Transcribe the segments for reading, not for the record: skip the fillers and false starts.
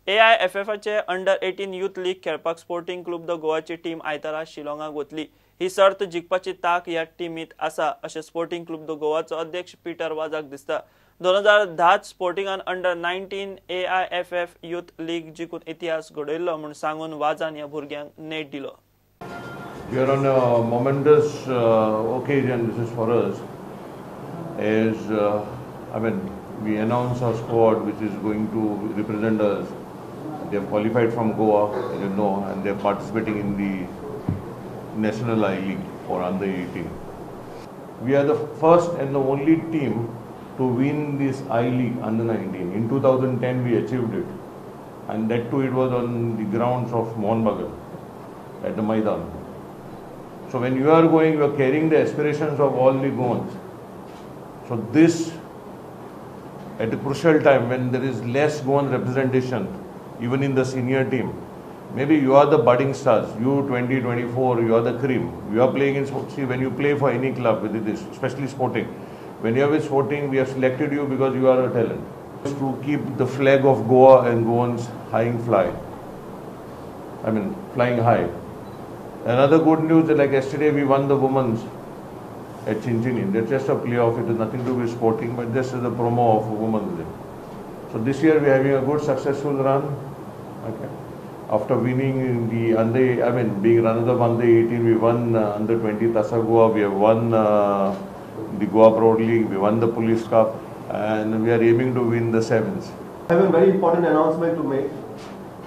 एआयएफएफाचे under 18 youth league खेळपाक sporting club the गोवाची team आयतारा शिलाँगाक वतली. ही सर्त जिखपाची ताक ह्या टिमीत आसा अशें स्पोर्टिंग क्लब the गोवाचो अध्यक्ष पीटर वाजाक दिसता. 2010 स्पोर्टिंगान अंडर 19 एआयएफएफ युथ लीग जिखून इतिहास घडयल्लो म्हूण सांगून वाजान ह्या भुरग्यांक नेट दिलो. We are on a momentous occasion. This is for us. As I mean, we announce our squad which is going to represent us. They have qualified from Goa, as you know, and they are participating in the National I League for under 18. We are the first and the only team to win this I League under 19. In 2010 we achieved it, and that too it was on the grounds of Mohun Bagan at the Maidan. So when you are going, you are carrying the aspirations of all the Goans. So this, at a crucial time when there is less Goan representation, even in the senior team, maybe you are the budding stars, you 20, 24, you are the cream. You are playing in, see, when you play for any club, with this, especially Sporting, when you are with Sporting, we have selected you because you are a talent. To keep the flag of Goa and Goans flying high. Another good news, like yesterday we won the women's at Chinchini. That's just a playoff, it is nothing to do with Sporting, but this is a promo of Women's Day. So this year we are having a good successful run. Okay. After winning the under, being runners-up under 18, we won under 20 Tasa Goa, we have won the Goa Pro League, we won the Police Cup, and we are aiming to win the sevens. I have a very important announcement to make.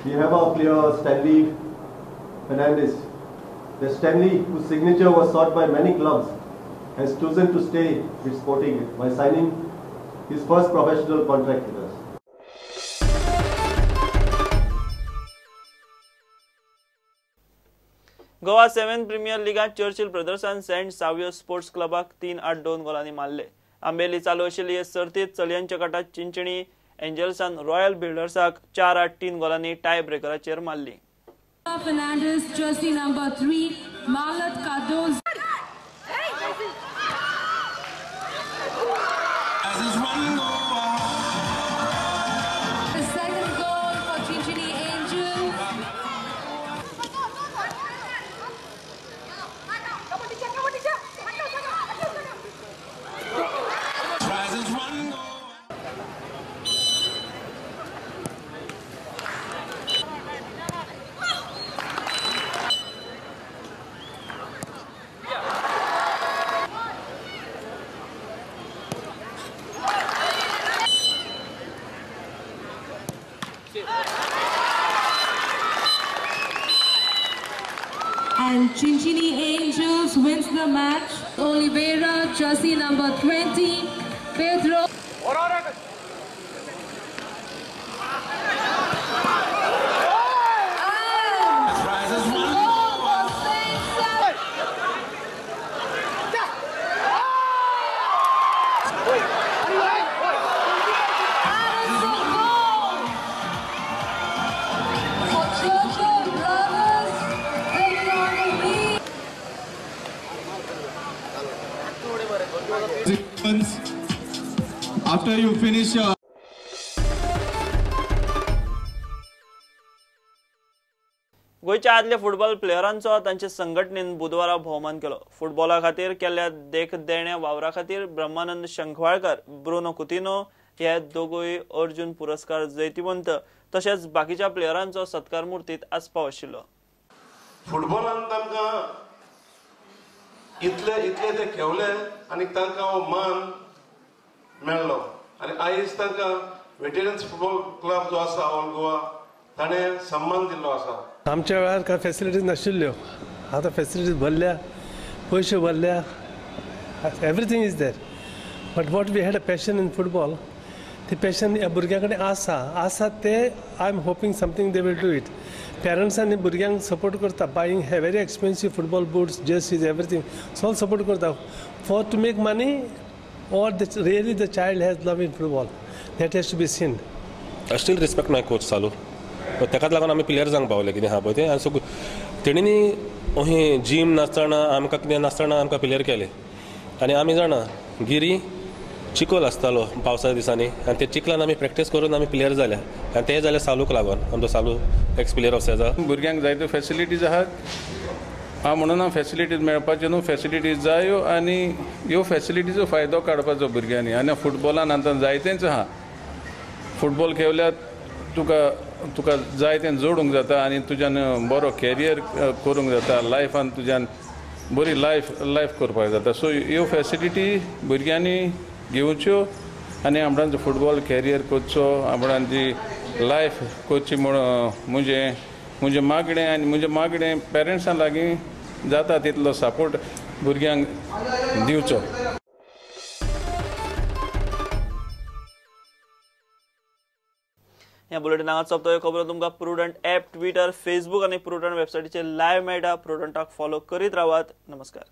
We have our player Stanley Fernandez. The Stanley, whose signature was sought by many clubs, has chosen to stay with Sporting by signing his first professional contract with us. Goa 7 premier लिगांत Churchill ब्रदर्सान Saint Savio sports क्लबाक 3-8-2 गोलांनी मारले. आंबेली चालू आशिल्ली हे सर्तीत चलयांच्या गटात चिंचणी एंजल्सान रॉयल बिल्डर्साक 4-8-3 गोलांनी टाय ब्रेकराचेर मारली. Fernandez, jersey number 3, Malat Cardozo. The second goal for Chinchini Angels. And Chinchini Angels wins the match. Oliveira, jersey number 20, Pedro. After you finish your गोंयच्या आदल्या फुटबॉल प्लेयरांचो तांचे संघटनेन बुधवारा भोवमान केलो. फुटबॉला खातीर केल्ल्या देखदेण्या वावरा खातीर ब्रह्मानंद शंखवाळकर, ब्रुनो कुतिनो हे दोगूय अर्जुन पुरस्कार जैतिवंत तशेंच बाकीच्या प्लेयरांचो सत्कार मुर्तीत आस्पाव आशिल्लो. फुटबॉलान तांकां इतले इतले ते खेवले आनी तांकां हो मान मेळ्ळो आनी आयज तांकां वेटरन्स फुटबॉल क्लब जो आसा ऑल गोवा ताणें सन्मान दिल्लो आसा. आमच्या वेळार कांय फेसिलिटीज नाशिल्ल्यो, आतां फेसिलिटीज भरल्या, पयशे भरल्या, everything is there. But what we had a passion in football, ती पॅशन ह्या भुरग्यां कडेन आसा आसा ते I am hoping something they will do it. पेरंट्सांनी भुरग्यांक सपोर्ट करता, buying very expensive football boots, jerseys, everything सगळो सपोर्ट करता for to make money or really the child has love in football, that has to be seen. I still respect my coach Salu. ताकाच लागून आमी प्लेयर्सांक पावले कितें आहा पळय तें. आनी सगळें तेणीनी अहें जीम नासतना आमकां कितें नासतना आमकां प्लेयर केले आनी आमी जाणा गिरी चिकोल आसतालो पावसा दिसांनी आनी ते चिखलान आमी प्रॅक्टीस करून आमी प्लेयर जाले आनी ते जाले सालूक लागून आमचो सालू एक्स प्लेयर ऑफ सेजा. भुरग्यांक जायत्यो फॅसिलिटीज आहात, हांव म्हणून फॅसिलिटीज मेळपाच्यो न्हू, फॅसिलिटीज जायो आनी ह्यो फॅसिलिटीचो फायदो काडपाचो भुरग्यांनी. आनी फुटबॉलान आतां जायतेंच आहा, फुटबॉल खेळल्यार तुका तुका जाय तें जोडूंक जाता आनी तुज्यान बरो कॅरियर करूंक जाता, लायफान तुज्यान बरी लायफ करपाक जाता. सो ह्यो फॅसिलिटी भुरग्यांनी घेवच्यो आनी आपणाचो फुटबॉल कॅरियर करचो, आपणाची लायफ करची म्हूण म्हजें म्हजें मागणें आनी म्हजें मागणें पेरंट्सां लागीं जाता तितलो सपोर्ट भुरग्यांक दिवचो. ह्या बुलेटिनाक सोंपता. ह्यो खबरो तुमकां प्रुडंट ॲप, ट्विटर, फेसबूक आनी प्रुडंट वेबसायटीचेर लायव्ह मेळटा. प्रुडंटाक फॉलो करीत रावात. नमस्कार.